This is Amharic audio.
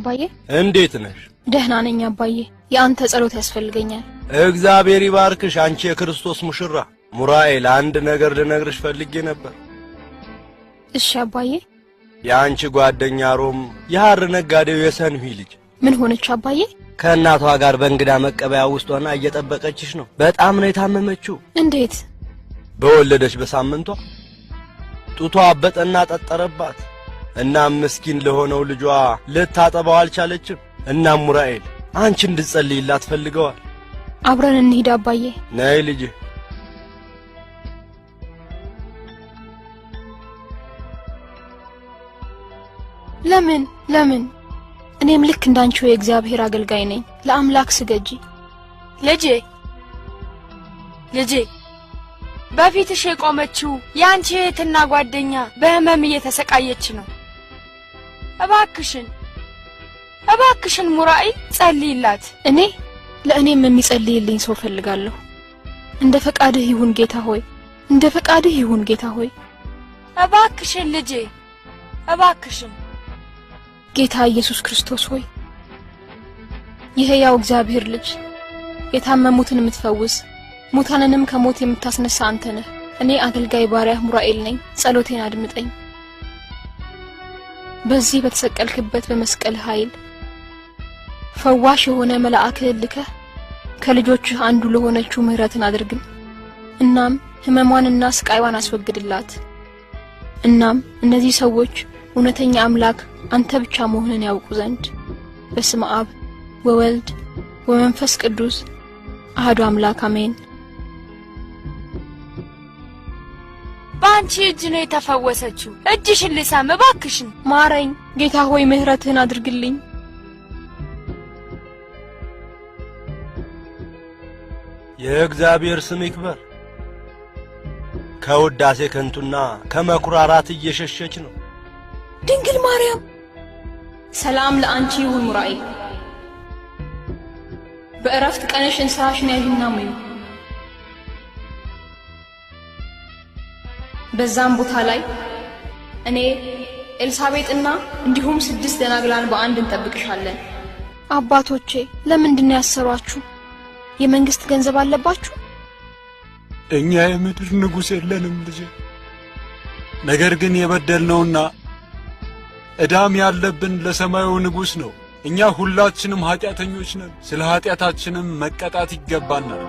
አባዬ። እንዴት ነሽ? ደህና ነኝ አባዬ። የአንተ ጸሎት ያስፈልገኛል። እግዚአብሔር ይባርክሽ አንቺ የክርስቶስ ሙሽራ። ሙራኤል፣ አንድ ነገር ልነግርሽ ፈልጌ ነበር። እሺ አባዬ። የአንቺ ጓደኛ ሮም የሐር ነጋዴው የሰንሂ ልጅ ምን ሆነች አባዬ? ከእናቷ ጋር በእንግዳ መቀበያ ውስጥ ሆና እየጠበቀችሽ ነው። በጣም ነው የታመመችው። እንዴት? በወለደች በሳምንቷ ጡቷ አበጠና ጠጠረባት። እናም ምስኪን ለሆነው ልጇ ልታጠባው አልቻለችም። እናም ሙራኤል አንቺ እንድትጸልይላት ፈልገዋል። አብረን እንሂድ አባዬ። ነይ ልጄ። ለምን ለምን? እኔም ልክ እንዳንቺው የእግዚአብሔር አገልጋይ ነኝ። ለአምላክ ስገጂ። ልጄ ልጄ፣ በፊትሽ የቆመችው የአንቺ እህትና ጓደኛ በሕመም እየተሰቃየች ነው። እባክሽን እባክሽን ሙራኢ ጸልይላት። እኔ ለእኔም የሚጸልይልኝ ሰው ፈልጋለሁ። እንደ ፈቃድህ ይሁን ጌታ ሆይ፣ እንደ ፈቃድህ ይሁን ጌታ ሆይ። እባክሽን ልጄ እባክሽን። ጌታ ኢየሱስ ክርስቶስ ሆይ፣ የሕያው እግዚአብሔር ልጅ፣ የታመሙትን የምትፈውስ ሙታንንም ከሞት የምታስነሳ አንተ ነህ። እኔ አገልጋይ ባሪያህ ሙራኤል ነኝ። ጸሎቴን አድምጠኝ። በዚህ በተሰቀልክበት በመስቀል ኃይል ፈዋሽ የሆነ መልአክህን ልከህ ከልጆችህ አንዱ ለሆነችው ምሕረትን አድርግም። እናም ሕመሟንና ስቃይዋን አስወግድላት። እናም እነዚህ ሰዎች እውነተኛ አምላክ አንተ ብቻ መሆንን ያውቁ ዘንድ በስመ አብ ወወልድ ወመንፈስ ቅዱስ አሐዱ አምላክ አሜን። በአንቺ እጅ ነው የተፈወሰችው። እጅሽን ልሳም እባክሽን። ማረኝ ጌታ ሆይ፣ ምሕረትህን አድርግልኝ። የእግዚአብሔር ስም ይክበር። ከውዳሴ ከንቱና ከመኩራራት እየሸሸች ነው። ድንግል ማርያም፣ ሰላም ለአንቺ ይሁን ሙራኤል። በእረፍት ቀንሽ እንስራሽን ያዥና ሙዪ። በዛም ቦታ ላይ እኔ ኤልሳቤጥና እንዲሁም 6 ደናግላን በአንድ እንጠብቅሻለን። አባቶቼ ለምንድን ነው ያሰሯችሁ? የመንግስት ገንዘብ አለባችሁ? እኛ የምድር ንጉሥ የለንም ልጄ። ነገር ግን የበደልነውና ዕዳም ያለብን ለሰማዩ ንጉሥ ነው። እኛ ሁላችንም ኃጢአተኞች ነን። ስለ ኃጢአታችንም መቀጣት ይገባናል።